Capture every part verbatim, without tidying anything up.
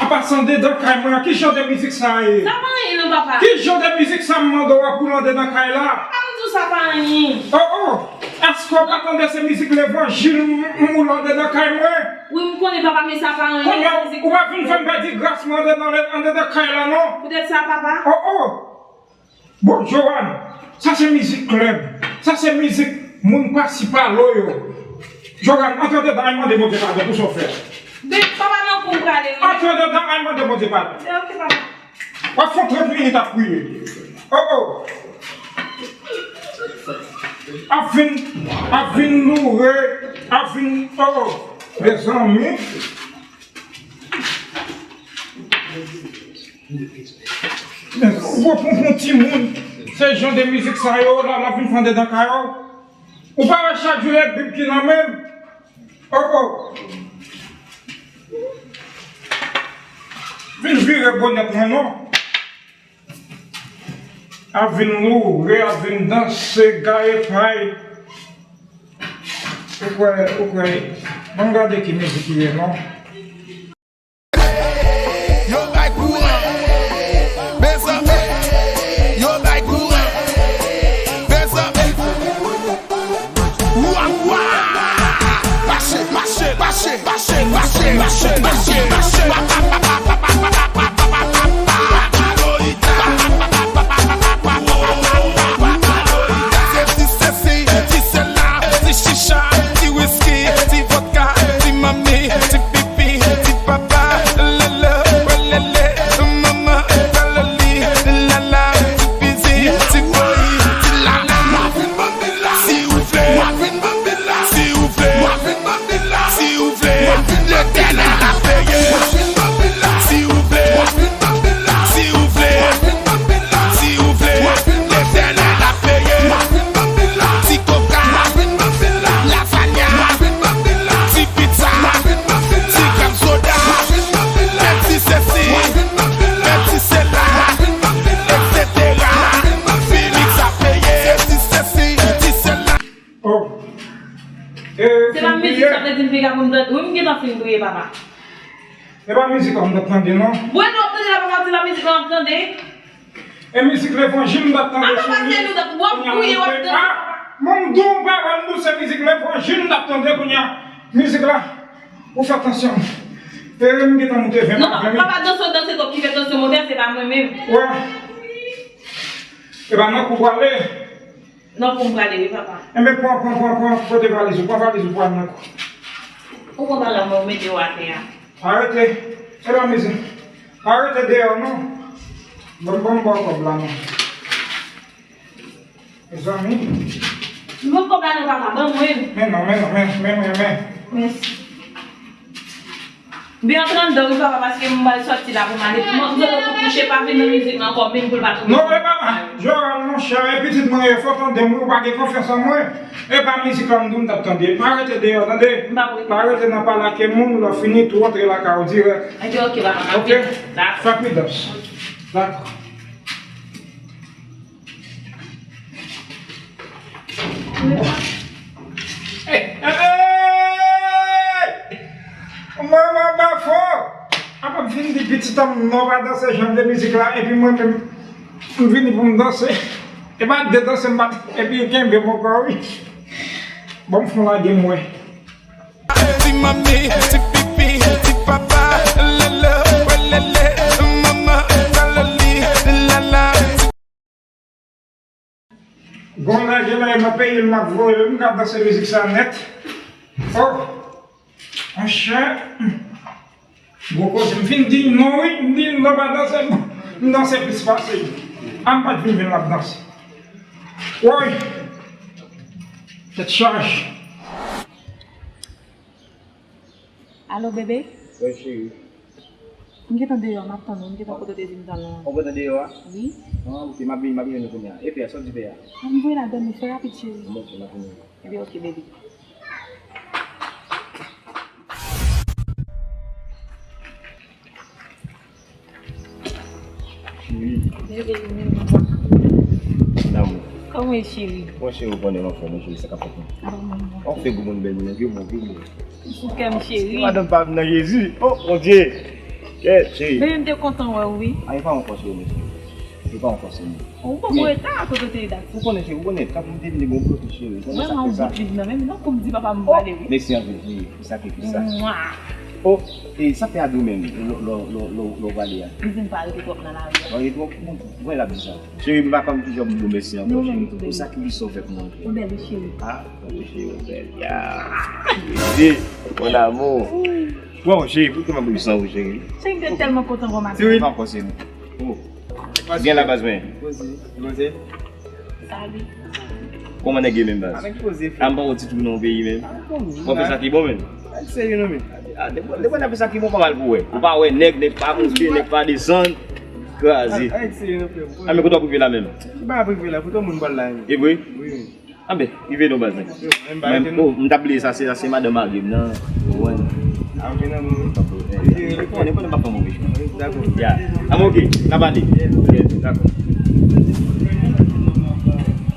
Pase andedan kay mwen an, ki jan de mizik sa ye? Sa pa anyen non, papa. Ki jan de mizik sa m mande w ap woule andedan kay la? Papa, m di w sa pa anyen. Oh, oh! Èske w pa tande se mizik levanjil m, m woule andedan kay mwen? Wi, m konnen, papa, men sa pa anyen. Kounye a, ou pa vin fè m pèdi gras mwen andedan, andedan kay la, non. Poutèt sa, papa. Oh, oh! Bon, Johan, sa se mizik klèb. Sa se mizik moun pa si pa lo yo. Johan, antre andedan, al mande Bondye padon pou sa w fè. Papa, nan kou m prale, wi. Antre andedan, al mande Bondye padon. Ok, papa. W ap fè trant minit ap priye. Oh, oh. Ap vin, ap vin loure, ap vin, oh, oh. Mezanmi. Men, ou pran pou, pou timoun, se jan de mizik sa yo, la, la vin fè andedan kay ou. Ou pa wè chak jou e Bib ki nan men m? Oh, oh. Vin vire bonèt mwen, non. Ap vin loure, ap vin danse, gaye pay. Ou kwè, ou kwè, ban m gade ki mizik li ye, non. Yo bay kouran. Mezanmi, yo bay kouran. Mezanmi. Wa, wa. Mache, mache, mache, mache, mache, mache, mache, mache. Se ti sesi, ti sela, ti chicha, ti wiski, ti vodka, ti manmi, ti pipi, ti papa, lele, welele, manman, kaloli, lala, ti fizi, ti woyi, ti lala. Si ou vle, si ou vle, si ou vle, Letènèl ap peye. Si ou vle, si ou vle, si ou vle, Letènèl ap peye. Ti koka, lasagna, ti pizza, ti krèm soda, menm si se si, menm si se la, etsetera. Felix ap peye. Se si, se si, se la. Oh. Se pa mizik sa vle di m vin ka pou m tande. Wi, m gentan fin priye, papa. E pa mizik la m t ap tande, non. Bwè dlo w ap tande la, papa, se pa mizik la w ap tande. E mizik levanjil m t ap tande sou li. Kounye a m ap tande. Ah, mwen m di w pawòl m di w se mizik levanjil m t ap tande kounye a. Mizik la, ou fè atansyon. E m gentan moute ven. Non, papa, danse w danse twòp ki fè tansyon monte a, se pa mwen menm. Wè. E pa nan kou prale. Non, pou m prale, wi, papa. Enben, pran, pran, pran, pran, pote valiz ou, pran valiz ou pou al nan kou. Ou pran bagay mwen, ou mete yo atè a. Arete. E pa mizik. Arete deyò, non. Ban m, ban m ba w kòb la, non. Mezanmi. M ban kòb la, non, papa, ban mwen. Men non, men non, men, men, men, men. Mèsi. Byen antre anndan wi papa, paske m pral sòti la pou m ale. Mwen, m sot pou kouche, pa vin nan mizik la ankò, menm pou l pa tonbe. Non, e pa mal. Joran, monchè, e pitit mwen ye, fò w tande m wi, ou pa gen konfyans an mwen. E pa mizik la m di w m t ap tande. Pa rete deyò, tande. M p ap rete. Pa rete nan pale ak moun, lè w fini tou antre lakay ou dirèk. Ebyen, oke, papa, m ap vini. Dakò. Fè pridans. Dakò. Manman Bafo! Apa m fin di pitit an m non pa danse jan de mizik la, epi mwen menm m vini pou m danse. E pa de danse m pa t, epi kenbe m ankò wi. Bon, m fon lage m wè. Ti manmi, ti pipi, ti papa, lele, welele, manman, kaloli, lala. Gon lage la e nan peyi l m ap voye l, m ka danse mizik sa nèt. Oh! Monchè! Gwo koze, m fin di non wi, m di non pa danse, m danse plis pase. A m pa t vin vin l ap danse. Woy! Tèt chaje. Alo, bebe? Wi, cheri. M gentan deyò, m ap tann ou, m gentan kote w te di m tann ou an. Ou gentan deyò a? Wi. Ah, ok, m ap vini, m ap vini kounye a. E pè a, sa w di pè a? M voye l al dòmi, fè rapid, cheri. Bon, ok, m ap vini. Ebyen, ok, bebe. Cheri. Bebe, men mwen. Damou. Kòman w ye, cheri? Bon, cheri, ou konnen m anfòm, cheri, sa k ap fèt, non? Bon, bon, bon. Ou fè gou moun bèl, non, gen mo, gen mo. Ou sou kè m, cheri. Madanm pa m nan Jezi. Oh, Bondye. Yeah, cheri. Men m te kontan wè w, wi. A, e pa yon fòs, cheri, mesye. E pa yon fòs, cheri. Ou bon, mwen ta kote te dat. Ou konnen, cheri, ou konnen, kanpe m te vin bon kote, cheri. Ou konnen sa k fè sa. Ou bout liv nan men m, non, kou m di papa m prale, wi. Mèsi anpil, cheri, pou sakrifis sa. Mwa. Oh, e sa fè a demen, lè w prale a? Li di m pa rete twòp nan lari a. Mwen la di sa. Cheri, m pa konn kijan pou m di w mèsi ankò, cheri. Pou sakrifis sa w fè pou mwen. Ou bèl, wi, cheri. Ah, mon cheri, ou bèl. Ya. Mon amour. Bon, cheri, pou ki m ap revisan ou, cheri? Cheri, m te tèlman kontan wè w maten. Cheri. Ankò, cheri. Oh. Gen la, baz mwen. Poze, poze. Salut. Kòman nèg ye menm, baz? Avèk poze, frè. A, m pa wè w ti tou nan peyi menm. A, bon, w ap fè sa ki bon menm. Ay, serye non, men. A, depi, depi w ap fè sa ki bon, pa mal pou wè. Ou pa wè nèg, nèg pa monte, nèg pa desann. Kraze. Ay, serye non, frè. A, men kote w ap rive la menm? Ki ba ap rive la, kote moun pral la menm? E vre? Wi, wi. A, ben, rive non, baz mwen. Yo, menm bagay. Men, oh, m t ap bliye sa, se, sa se madanm mari m nan. Ou konprann? A, ok, nan moun. Li konnen, li konnen m pa fè move. Dakò. Ya. A, men ok, n a pale. Yeah, dakò.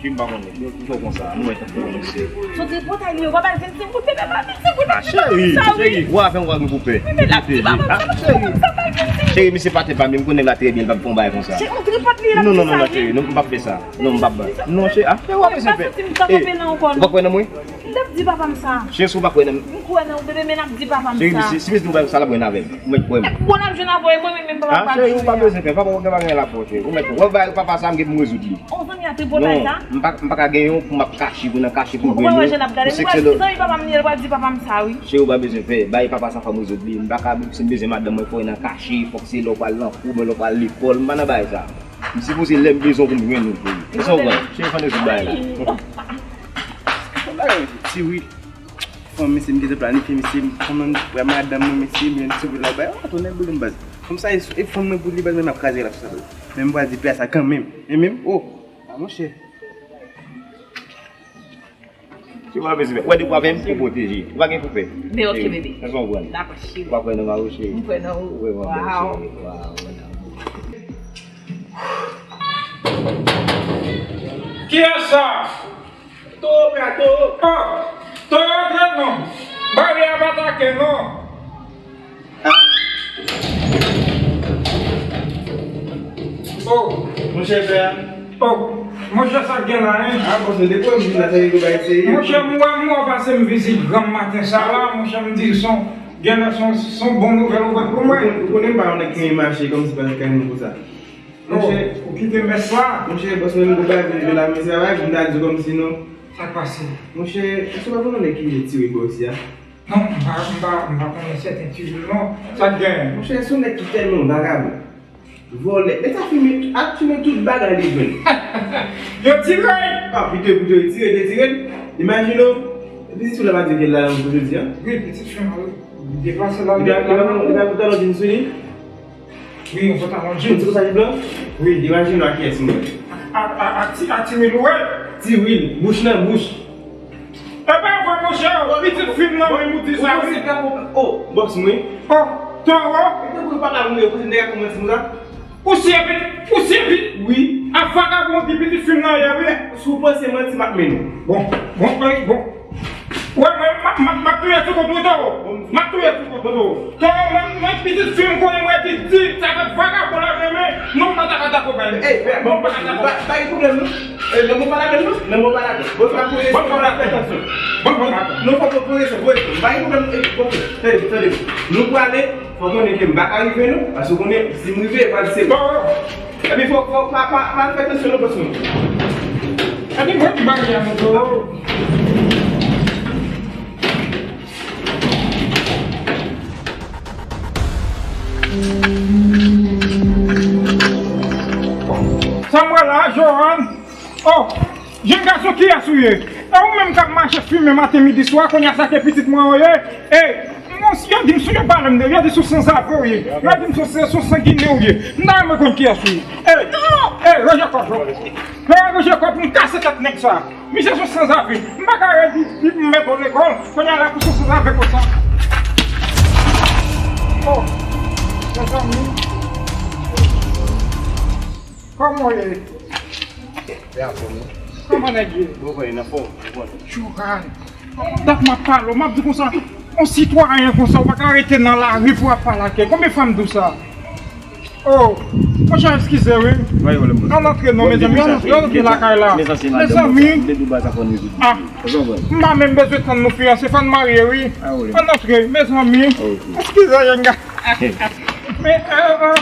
Fi m pa konnen. Yo, yo konsa, nou wè tankou konn se. Sot repòt a li, yo pa bay vennsenk goud, pepe, pa vennsenk goud. A, cheri, cheri, w a fè yon bagay pou pè. Wi, men l ap di papa m sa, papa m sa, bay vennsenk goud. Cheri, misye pa tèt pa m, m konnen l la trè byen, l p ap fè yon bagay konsa. Cheri, yon tripòt li, l ap di sa, wi. Non, non, non, non, cheri, non, m p ap fè sa. Non, m p ap bay. Non, cheri, a, cheri, w ap bezwen pè. Ou pa kwè nan mwen? L ap di papa m sa. Cheri, si w pa kwè nan m. M kwè nan ou, bebe, men l ap di papa m sa. Cheri, si, si misye di yon bagay konsa, l ap wè n avè m. Ou mèt kwè m. Bon, l ap jwenn avè mwen, men, men papa m pa di sa. A, cheri, ou pa bezwen pè, papa w gen bagay la fò, cheri. Ou mèt kwè. Wè, bagay papa sa, m gen pou m rezoud li. On zanmi a tripòt sa. Non, m pa, m pa ka gen yon pou m ap kache, pou nan kache, pou grenn yo. Ou wè jan l ap gade m, ou wè si zanmi papa m li ye, l pral di papa m sa, wi. Cheri, ou pa bezwen pè. Bagay papa sa, fò m rezoud li. M pa ka, si m bezwen madanm mwen, fò e nan kache, fòk se lè w pral nan kou, men lè w pral lekòl, m pa nan bagay sa. M sipoze lè m bezwen w pou m jwenn ou, cheri. Èske w konprann? Cheri, fò n rezoud bagay la. Ti wi. Fanm, mesye, m gentan planifye, mesye, m kòmann wè madanm mwen, mesye, m jwenn sou la, bay, oh, tonnè boule m, baz. Fanm sa, e, e fanm mwen pou li, baz, men m ap kraze la sou sa, baz. Men m pral di pè a sa kanmenm. Men menm, oh, a, monchè. Si w pa bezwen, wè, depi w avè m, ou pwoteje. Ou pa gen pou pè. Men ok, bebe. Èske w konprann? Dakò, cheri. Ou pa kwè nan mari w, cheri? M kwè nan ou. Ou kwè nan mari w, cheri? Waw. Waw, mon amour. Kiyès sa? Toro, pè a, toro. Ah, toro antre non. Baryè a pa atake non. Oh. Monchè, pè a. Oh, monchè, sa k gen la, en? Ah, bon, se depi m vin la, sa gen bagay serye. Monchè, m wè m wè w pase m vizit granm maten sa la, monchè, m di son, genlè son, son bon nouvèl ou pote pou mwen. Ou konnen, ou konnen m pa yon nèg ki renmen mache kòmsi pase kay moun konsa. Monchè, ou kite mès la. Monchè, bòs mwen, m gon bagay pou m jwe la, men se pa bagay pou m ta di w kòmsi non. Sa k pase? Monchè, èske w pa konn yon nèg ki rele Ti Wi bò isi a? Non, m pa, m pa, m pa konnen sèten Ti Wi non. Sa k genyen? Monchè, se yon nèg ki tèlman vagabon. Vòlè. Nèg sa fimen, ap fimen tout bagay li jwenn. Yo tire l! Ah, pito, pito, yo tire, yo tire l. Imajine w, pitit fi w la pa di ke l la nan jodi a. Wi, pitit fi m, wi. Li deplase la, li pa, li pa, li pa, li pa, li pa, li pa, Wi, yon pantalon jeans. Yon ti kòsa blan? Wi. Imajine w a kiyès mwen. A, a, a Ti, a Ti Wil ou wè? Ti Wil, bouch nan bouch. E pa vre, monchè, pitit fi m nan menm ou di sa, wi. Oh, bòs mwen. Oh, toro. E te pou papa m, wi, pou nèg a kòmanse konsa. Ou si epi, ou si epi. Wi. A vagabon di pitit fi m nan yè, wi. Si w panse manti, m ap mennen w. Bon, bon, bon, bon. Wè, mwen, m ap, m ap, m ap touye sou kont ou, toro. M ap touye sou kont ou, toro. Toro, mwen, mwen, pitit fi m konnen mwen epi di, sa fè vagabon la renmen. Non, m pa ta ka dakò bay. Ey, pè, non, m pa ka dakò. Pa, pa gen pwoblèm, non. Ey, lanmou pa ladann, non. Lanmou pa ladann. Bon, fè pwoblèm. Bon, bon, fè atansyon. Bon, bon, bon. Non, fòk nou pwoblèm, pwoblèm. Pa gen pwoblèm, ey, bon, tande, tande. Nou prale, fò konnen ke m pa ka rive, non. Paske w konnen, si m rive, e pral se ou. Toro. Epi fò, fò, pa, pa, pa fè tansyon non, bòs mwen. Epi mwen ki bagay a mwen, toro. Sa m wè la, Johan. Oh, jenn gason, kiyès ou ye? E ou menm k ap mache fimen maten, midi, swa, kounye a sa ke pitit mwen ou ye? E, Monsi, yo di m sou, yo pale m de, yo di sou sanzave w ye. Yo di m sou, sou sanginen w ye. M ta renmen konn kiyès ou ye. Ey, ey, ranje kò w. Ranje kò w pou m kase tèt nèg sa. Misye sou sanzave. M pa ka redi, di m mete w lekòl. Kounye a la pou sou sanzave konsa. Oh, mezanmi. Kòman w ye? Kòman nèg ye? Bon, bon, nan fòm, bon. Johan. Dap m ap pale w, m ap di konsa. On sitwayen konsa, ou pa ka rete nan lari pou ap pale ak kè. Konbyen fwa m di w sa? Oh, monchè, eskize, wi. Ann antre non, mezanmi, ann antre, ann antre lakay la. Mezanmi, ah, m pa menm bezwen tann nou fiyanse, fò n marye, wi. Ann antre, mezanmi. Eskize, Yanga. Men, euh, euh.